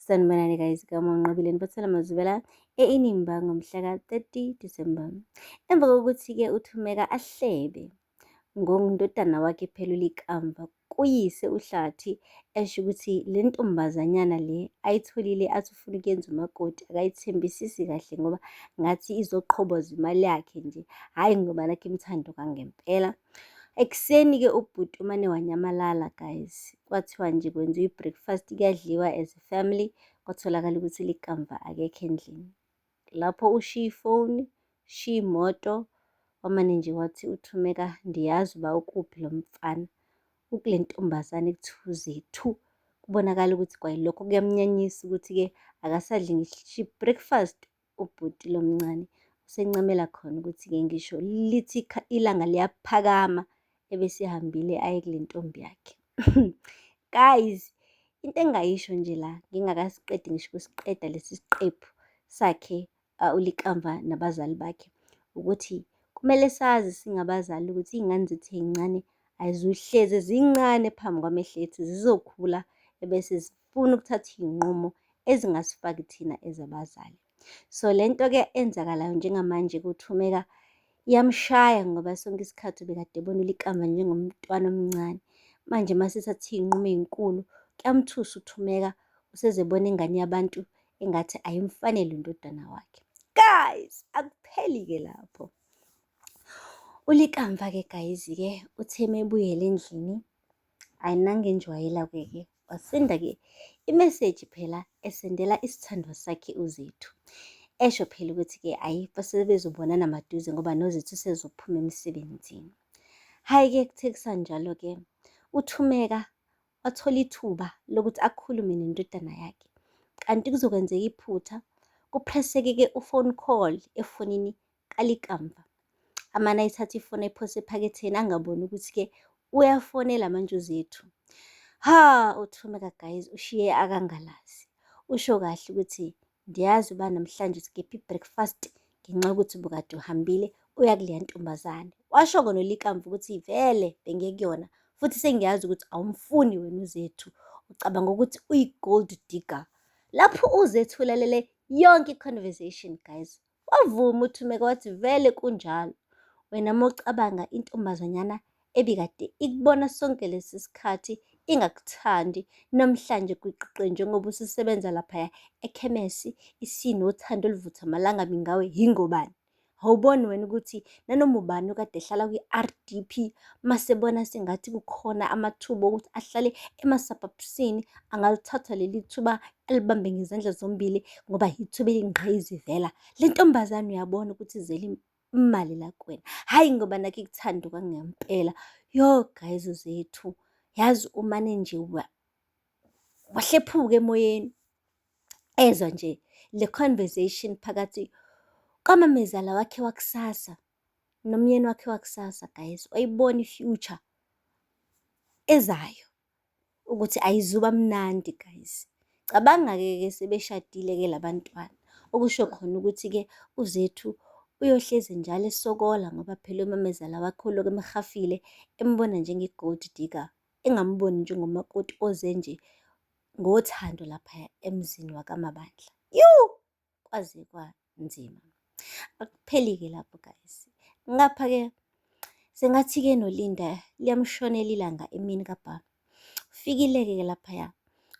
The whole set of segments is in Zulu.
Sanibonani guys, igama uNqobile Niphathela Mazubela e-Inimba ngomhla ka-30 December. Emva kokuthi-ke uThumeka ahlebe ngondodana wakhe phela uLikamva kuyise uHlathi esho ukuthi le ntombazanyana le ayitholile athi ufuna ukuyenza umakoti akayithembisisi kahle ngoba ngathi izoqhoboza imali yakhe nje, hhayi ngoba nakhu imthando kangempela. Ekuseni-ke ubhuti umane wanyamalala guys, kwathiwa nje kwenziwa i-breakfast kuyadliwa as a family, kwatholakala ukuthi likamva akekho endlini. Lapho ushiya ifoni, ushiya imoto, wamane nje wathi uThumeka ndiyazi uba ukuphi lo mfana, ukule ntombazane ekuthiwa uZethu. Kubonakala ukuthi kwayilokho kuyamnyanyisa ukuthi-ke akasadli ngisho i-breakfast ubhuti lo mncane. Usencamela khona ukuthi-ke ngisho lithi ilanga liyaphakama ebesehambile aye kule ntombi yakhe. Guys, into engingayisho nje la ngingakasiqedi ngisho ukusiqeda lesi siqephu sakhe uLikamva nabazali bakhe ukuthi kumele sazi singabazali ukuthi iy'ngane zethu ey'ncane azihlezi zincane phambi kwamehlo ethu, zizokhula ebese zifuna ukuthatha iy'nqumo ezingasifaki thina as abazali. So le nto-ke enzakalayo njengamanje kuThumeka iyamshaya ngoba sonke isikhathi ubekade ebona uLikamva njengomntwana omncane. Manje uma sethatha iy'nqumo ey'nkulu kuyamthusa uThumeka, usezebona ingane yabantu engathi ayimfanele undodana wakhe. Guys, akupheli-ke lapho. ULikamva-ke guys-ke uthe mebuyela endlini Hhayi nangenjwayela-ke ke wasenda-ke imeseji phela esendela isithandwa sakhe uZethu. Esho phela ukuthi-ke hhayi basebezobonana maduze ngoba noZethu usezophuma emsebenzini. Hhayi-ke kuthe kusanjalo-ke uThumeka wathola ithuba lokuthi akhulume nendodana yakhe. Kanti kuzokwenzeka iphutha kuphreseke-ke u-phone call efonini kaLikamva. Amane ayithathe ifoni ayiphose ephaketheni angaboni ukuthi-ke uyafonela manje uZethu. Ha, uThumeka guys ushiye akangalazi. Usho kahle ukuthi ndiyazi uba namhlanje uskiphe i-breakfast ngenxa yokuthi ubukade uhambile uya kuleya ntombazane. Washo-ke noLikamva ukuthi vele bengiye kuyona futhi sengiyazi ukuthi awumfuni wena uZethu, ucabanga ukuthi uyi-gold digger. Lapho uZethu ulalele yonke i-conversation guys, Wavuma uThumeka wathi vele kunjalo. Wena uma ucabanga intombazanyana ebikade ikubona sonke lesi sikhathi ingakuthandi namhlanje gwiqiqi njengoba ususebenza laphaya ekhemesi isinothando oluvutha amalangabi ngawe yingobani? Awuboni wena ukuthi nanoma ubani okade ehlala kwi-RDP masebona sengathi kukhona amathuba okuthi ahlale emasabhabhsini angalithatha leli thuba alibambe ngezandla zombili ngoba yithuba elingqayizivela. Le ntombazane uyabona ukuthi izele imali la kuwena, hhayi ngoba nakho ikuthanda okwangempela. Yo guys Zethu, yazi umane nje wahlephuka emoyeni ezwa nje le conversation phakathi kwamamezala wakhe wakusasa nomyeni wakhe wakusasa guys, wayibona i-future ezayo ukuthi ayizuba mnandi guys. Cabanga-ke ke sebeshadile-ke labantwana, okusho khona ukuthi-ke uZethu uyohlezi njalo esokola ngoba phela umamezala wakhe ulokhu emhafile embona njenge-gold digger, engamboni njengomakoti oze nje ngothando laphaya emzini wakaMabandla. Yuu! Kwaze kwanzima. Akupheli-ke lapho guys. Ngapha-ke sengathi-ke noLinda liyamshonela ilanga emini kabha. Ufikile-ke ke laphaya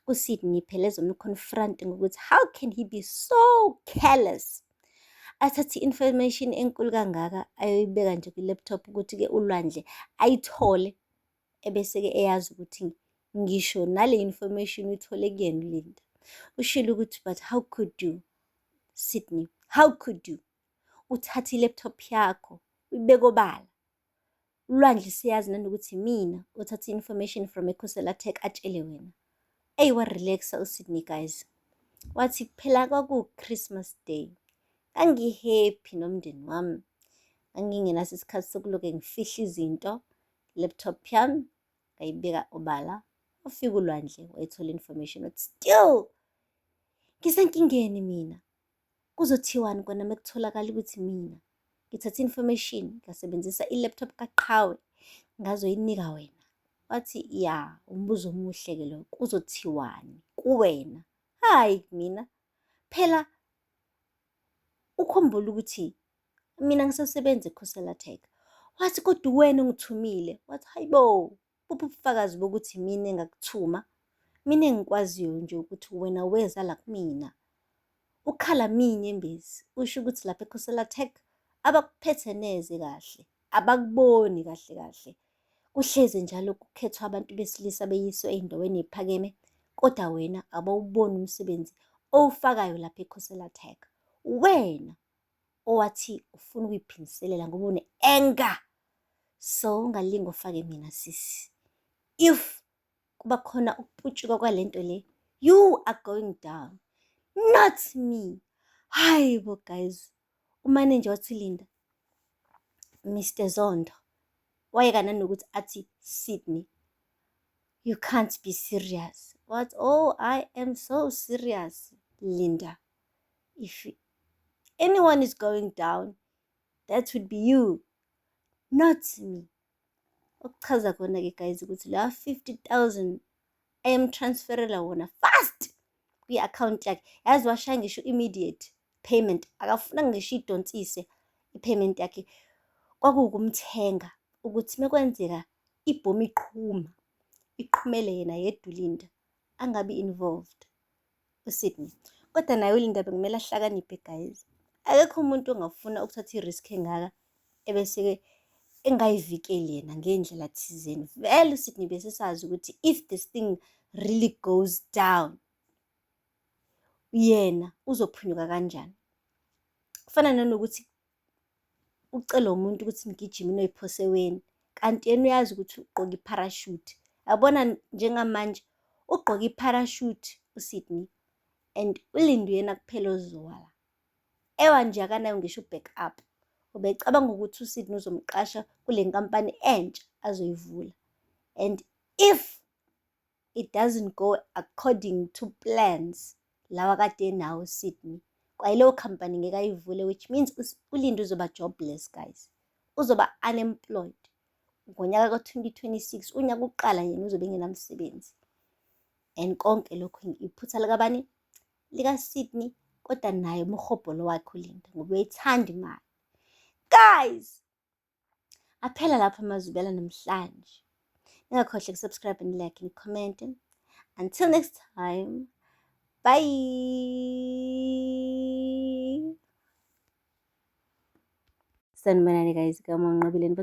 uSydney phela ezomconfront ngokuthi how can he be so careless? Athathe i-information enkulu kangaka ayoyibeka nje kwi-laptop ukuthi-ke uLwandle ayithole ebese-ke eyazi ukuthi ngisho nale information uyithole kuyena uLinda. Ushilo ukuthi but how could you Sydney, how could you uthathe i-laptop yakho uyibeke obala uLwandle siyazi nanokuthi mina uthathe i-information from eKhosela Tech atshele wena. Eyi wa-relax-a uSydney guys. Wathi phela kwaku-Christmas Day. Ngangi-happy nomndeni wami. Ngangingenaso isikhathi sokuloke ngifihla izinto. Laptop yami ngayibeka obala. Wafika uLwandle wayithola information wathi still ngisenkingeni mina. Kuzothiwani kona mekutholakala ukuthi mina ngithathe information ngasebenzisa i-laptop kaQhawe ngazoyinika wena. Wathi ya, umbuzo omuhle-ke lo, kuzothiwani kuwena? Hhayi mina, phela ukhumbule ukuthi mina ngisasebenza eKhosela Tech. Wathi, kodwa uwena ongithumile. Wathi, hayi bo, buphi ubufakazi bokuthi imina engakuthuma? Mina engikwaziyo nje ukuthi wena weza la kumina. Ukhala minyembezi, usho ukuthi lapha eKhosela Tech abakuphethe neze kahle, abakuboni kahle kahle. Kuhlezi njalo kukhethwa abantu besilisa beyiswe ey'ndaweni ey'phakeme, kodwa wena abawuboni umsebenzi owufakayo lapha eKhosela Tech. Uwena owathi ufuna ukuyiphindiselela ngoba une-anger. So ungalinge ufake mina sisi. If kuba khona ukuputshuka kwalento le, you are going down, not me. Hayi bo guys, umanager wathi Linda, Mr Zondo, wayeka nanokuthi athi Sydney, you can't be serious. What? Oh, I am so serious, Linda. If anyone is going down, that would be you, not me. Okuchaza khona-ke guys ukuthi la 50,000 ayemtransferela wona fast kwi-akhawunti yakhe. Yazi washaya ngisho immediate payment, akafuna ngisho idonsise i-payment yakhe. Kwakuwukumthenga ukuthi mekwenzeka ibhomu iqhuma, iqhumele yena yedwa uLinda, angabi involved uSydney. Kodwa naye uLinda bekumele ahlakaniphe guys. Akekho umuntu ongafuna ukuthatha i-risk engaka ebese-ke engayivikeli yena ngendlela thizeni. Vele uSydney besesazi ukuthi if this thing really goes down, yena uzophunyuka kanjani. Kufana nanokuthi ucele umuntu ukuthi nigijime niyoyiphosa eweni, kanti yena uyazi ukuthi ugqoke i-parachute. Yabona njengamanje ugqoke i-parachute uSydney and uLinda uyena kuphela ozowa la. Ewa nje akanayo ngisho u-back up. Ubecabanga ukuthi uSydney uzomqasha kule nkampani entsha azoyivula. And if it doesn't go according to plans lawa kade enawo uSydney, kwayileyo company ngeke ayivule, which means uLinda uzoba jobless guys. Uzoba unemployed. Ngonyaka ka-2026, unyaka uqala yena uzobe engenamsebenzi. And konke lokhu iphutha likabani? LikaSydney, kodwa naye umhobholo wakhe uLinda ngoba uyayithanda imali. Guys, aphela lapho amazwibela namhlanje. Ningakhohlwa ukusubscribe and like and comment. Until next time, bye. Sanibonani guys, kama unqobile.